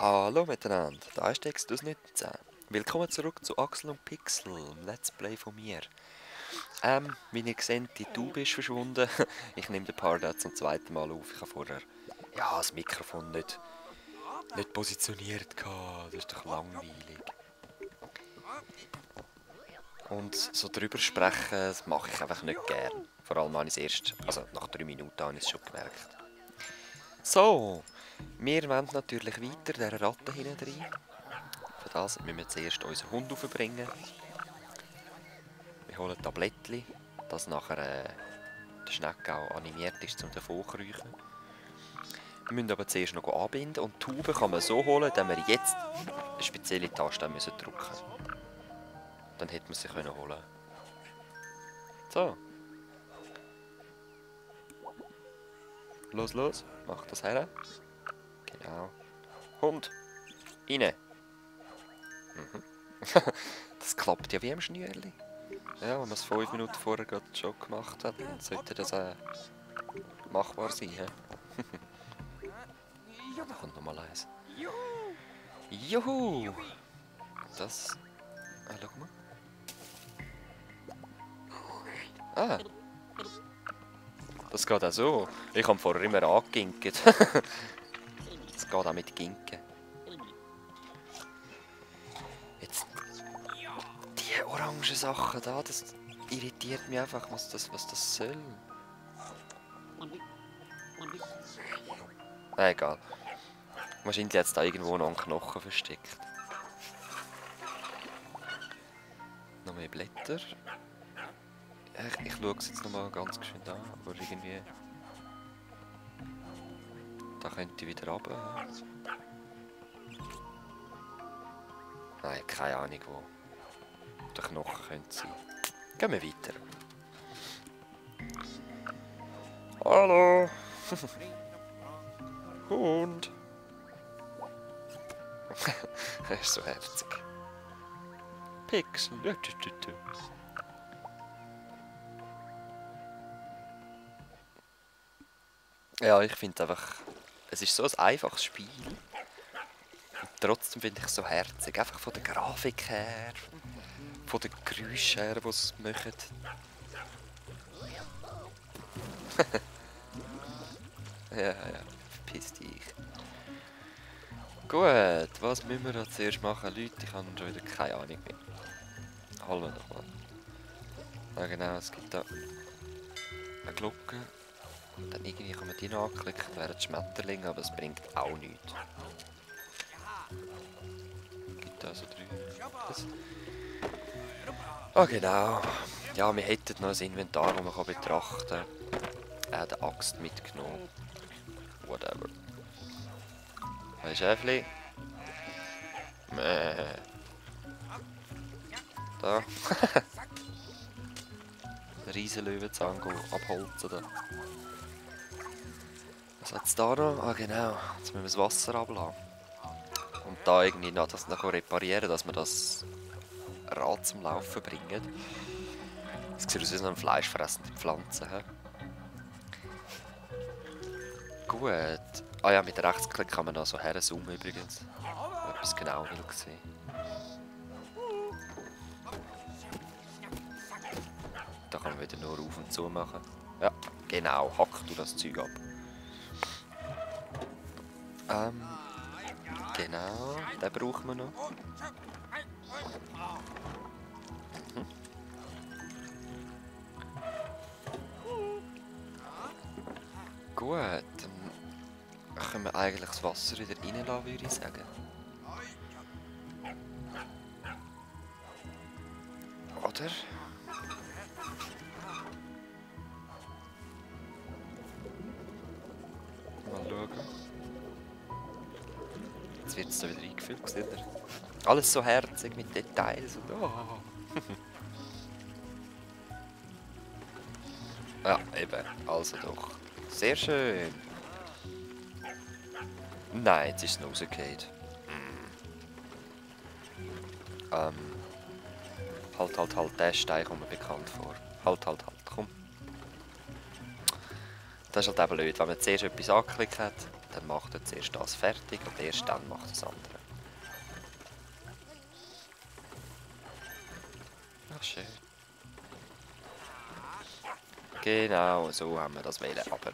Hallo miteinander, da ist Exodus 19. Willkommen zurück zu Axel und Pixel, dem Let's Play von mir. Wie ihr seht, die Tube ist verschwunden. Ich nehme den Part jetzt zum zweiten Mal auf. Ich habe vorher das Mikrofon nicht positioniert gehabt. Das ist doch langweilig. Und so drüber sprechen, das mache ich einfach nicht gern. Vor allem habe ich es erst, also nach 3 Minuten habe ich es schon gemerkt. So, wir wollen natürlich weiter dieser Ratte hinten rein. Für das müssen wir zuerst unseren Hund aufbringen. Wir holen Tablettchen, das nachher der Schnecke auch animiert ist zum davonkriechen. Wir müssen aber zuerst noch anbinden und die Tube kann man so holen, dass wir jetzt eine spezielle Taste drücken müssen. Dann hätte man sie holen können. So. Los, los, mach das her. Genau. Hund, rein. Mhm. Das klappt ja wie im Schnürli. Ja, wenn man es 5 Minuten vorher gerade schon gemacht hat, dann sollte das machbar sein. He? Da kommt nochmal eins. Juhu! Das... schau mal. Ah! Das geht auch so. Ich habe vorher immer angeginkt. Das geht auch mit Ginken. Jetzt... die orangen Sachen da, das irritiert mich einfach, was das soll. Egal. Wahrscheinlich jetzt da irgendwo noch ein Knochen versteckt. Noch mehr Blätter. Ich schaue es jetzt nochmal ganz schön an, aber irgendwie... da könnte ich wieder runter. Nein, keine Ahnung wo der Knochen könnte sein. Gehen wir weiter. Hallo! Hund! Er ist so herzig. Pixel. Ja, ich finde einfach, es ist so ein einfaches Spiel. Und trotzdem finde ich es so herzig. Einfach von der Grafik her, von den Geräuschen her, die es machen. Ja, verpiss dich. Gut, was müssen wir da zuerst machen? Leute, ich habe schon wieder keine Ahnung mehr. Holen wir doch mal. Ja genau, es gibt da eine Glocke. Und dann irgendwie kann man die noch anklicken, das wären Schmetterlinge, aber es bringt auch nichts. Es gibt da so 3. Das. Ah genau. Ja, wir hätten noch ein Inventar, das man betrachten kann. Er hat eine Axt mitgenommen. Whatever. Ein Schäfli. Mäh. Da. Ein riesen Löwenzahn abholzen da. Was hat es da noch? Ah genau, jetzt müssen wir das Wasser ablassen. Und da irgendwie noch das noch reparieren, dass wir das Rad zum Laufen bringen. Das sieht aus wie so eine fleischfressende Pflanze. He? Gut. Ah ja, mit Rechtsklick kann man noch so herzoomen übrigens. Wenn man etwas genau will sehen. Da kann man wieder nur auf und zu machen. Ja, genau, hack du das Zeug ab. Genau, den brauchen wir noch. Mhm. Gut, dann können wir eigentlich das Wasser wieder reinlassen, würde ich sagen. Oder? Mal schauen. Jetzt wird es da wieder eingefüllt, seht ihr? Alles so herzig mit Details und oh. Ja, eben. Also doch. Sehr schön. Nein, jetzt ist es noch rausgefallen. Halt, der Stein kommt mir bekannt vor. Halt, komm. Das ist halt eben blöd, wenn man zuerst etwas angeklickt hat, dann macht er zuerst das fertig und erst dann macht er das andere. Ach, schön. Genau, so haben wir das wählen, aber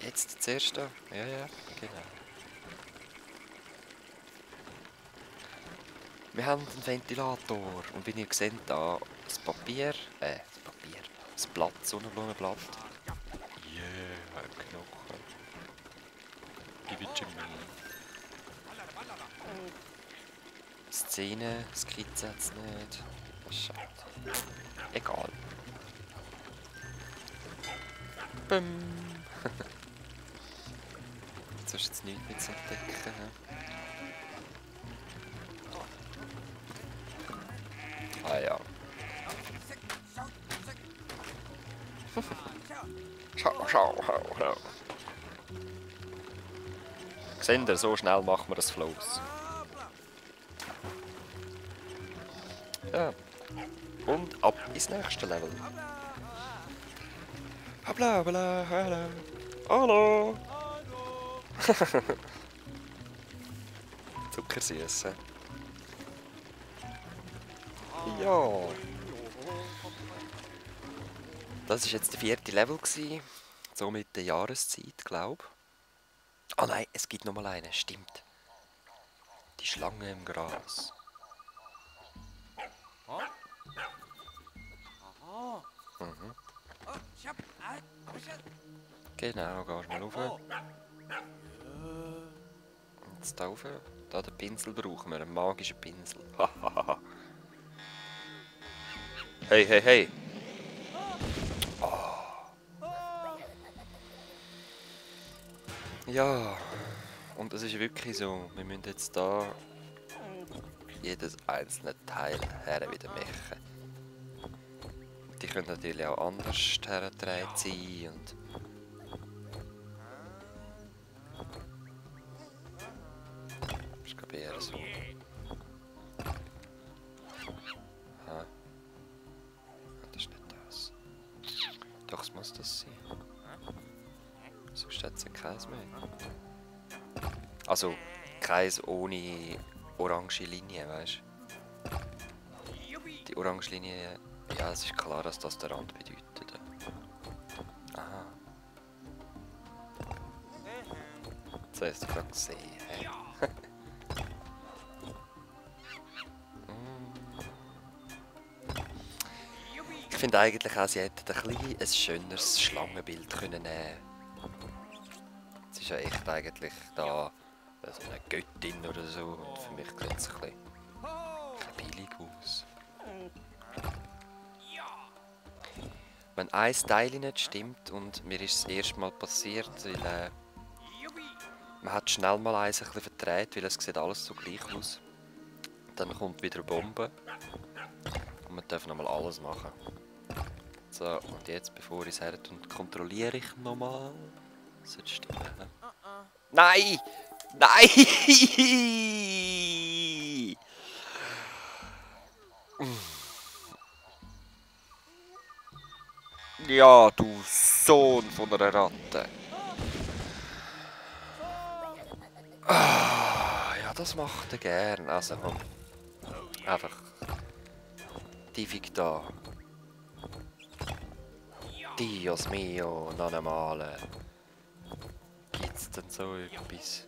jetzt zuerst da. Ja, ja, genau. Wir haben einen Ventilator und wie ihr seht, da das Papier, das Blatt, Sonnenblumenblatt. Yeah, ein Knochen. Give it to me. Szene, Skizze hat es nicht. Das ist schade. Egal. Bum. Jetzt hast du jetzt nichts mehr zu entdecken. Ah ja. Schau. Seht ihr, so schnell machen wir das Flows. Ja. Und ab ins nächste Level. Habla, habla, hallo. Hallo. Zuckersüß. Ja. Das war jetzt der 4. Level gewesen. So mit der Jahreszeit, glaube ich. Ah nein, es gibt noch mal einen, stimmt. Die Schlange im Gras. Mhm. Genau, gehst mal rauf. Jetzt da rauf. Da den Pinsel brauchen wir, einen magischen Pinsel. Hey, hey, hey. Oh. Ja, und es ist wirklich so, wir müssen jetzt da jedes einzelne Teil her wieder machen. Die können natürlich auch anders hergetragen sein und das ist glaube ich eher so. Aha. Das ist nicht das. Doch, es muss das sein. Sonst hat es ja keins mehr. Also, keins ohne orange Linie, weißt du? Die orange Linie, ja, es ist klar, dass das der Rand bedeutet. Aha. Das hast du gerade gesehen. Hey. Ich finde eigentlich auch, sie hätten ein schöneres Schlangenbild können nehmen. Es ist ja echt eigentlich da so eine Göttin oder so und für mich sieht es ein bisschen billig aus. Wenn ein Teil nicht stimmt und mir ist es das erste Mal passiert, weil man hat schnell mal eins ein bisschen verdreht, weil es sieht alles so gleich aus. Dann kommt wieder eine Bombe und man darf nochmal alles machen. So, und jetzt, bevor ich es her tue, kontrolliere ich nochmal. Sollte stimmen. Nein! Nein! Ja, du Sohn von einer Ratte. Ja, das macht er gern. Also komm. Einfach. Tiefig da. Dios mio, noch einmal. Gibt's denn so etwas?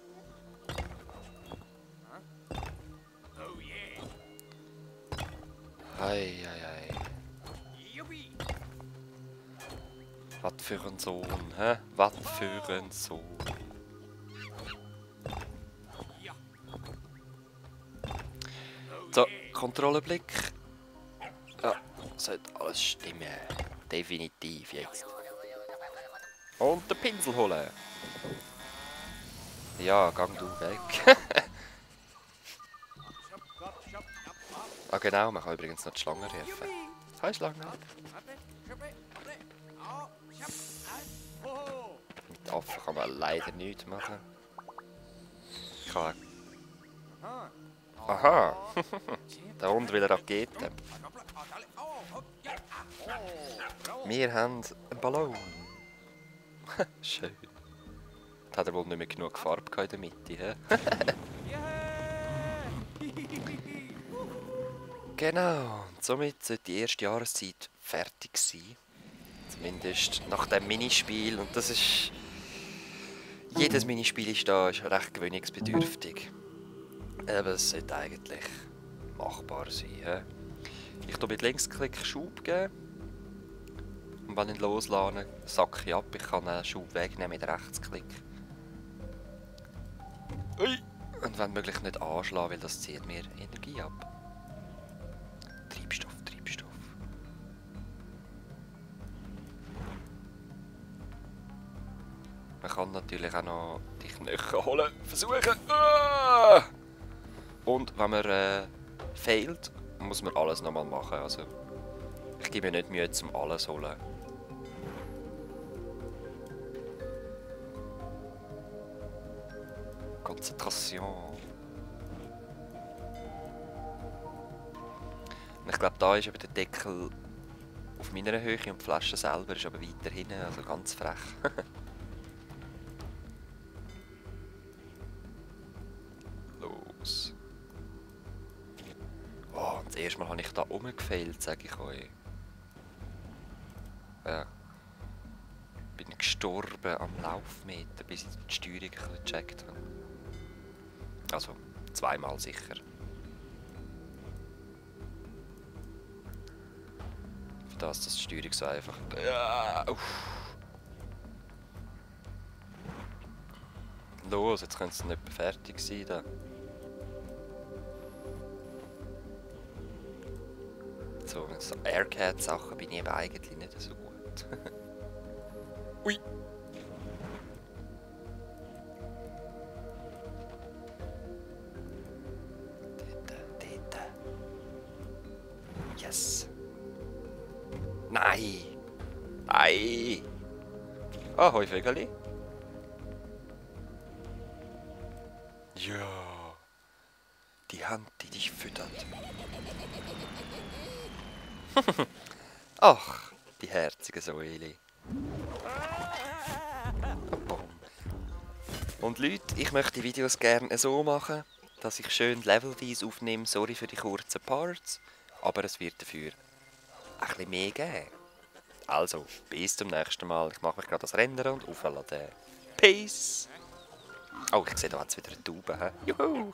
Hei, hei, hei. Was für ein Sohn, hä? Was für ein Sohn. So, Kontrolleblick. Ja, sollte alles stimmen. Definitiv jetzt. Und den Pinsel holen. Ja, gang du weg. Ah genau, man kann übrigens noch die Schlange rufen. Hi Schlange. Mit Affen kann man leider nichts machen. Ich kann... Aha! Der Hund will Raketen. Wir haben einen Ballon. Schön. Hat er wohl nicht mehr genug Farbe in der Mitte, hä? Genau, und somit sollte die erste Jahreszeit fertig sein. Zumindest nach dem Minispiel. Und das ist... Jedes Minispiel ist da ist recht gewöhnungsbedürftig. Aber es sollte eigentlich machbar sein. He? Ich tue mit Linksklick Schub geben. Und wenn ich loslade, sacke ich ab. Ich kann einen Schub wegnehmen mit Rechtsklick. Ui. Und wenn möglich nicht anschlagen, weil das zieht mir Energie ab. Treibstoff. Man kann natürlich auch noch die Knochen holen. Versuchen. Und wenn man failt, muss man alles nochmal machen. Also, ich gebe mir nicht Mühe, zum alles zu holen. Konzentration. Und ich glaube, da ist aber der Deckel auf meiner Höhe und die Flasche selber ist aber weiter hinten, also ganz frech. Los. Oh, und das erste Mal habe ich da rumgefailt, sage ich euch. Ja. Bin gestorben am Laufmeter, bis ich die Steuerung ein bisschen gecheckt habe. Also, zweimal sicher. Für das, dass die Steuerung so einfach... Los, jetzt könnte es nicht fertig sein. Da. So Aircat-Sachen bin ich eben eigentlich nicht so gut. Ui! Dort. Yes! Nein! Nein! Ahoi, Vögeli! Ja! Die Hand, die dich füttert. Ach, die herzigen Säule. Und Leute, ich möchte die Videos gerne so machen, dass ich schön levelweise aufnehme. Sorry für die kurzen Parts, aber es wird dafür ein bisschen mehr geben. Also, bis zum nächsten Mal. Ich mache mich gerade das Rennen und aufladen. Peace! Oh, ich sehe da jetzt wieder eine Taube. Juhu!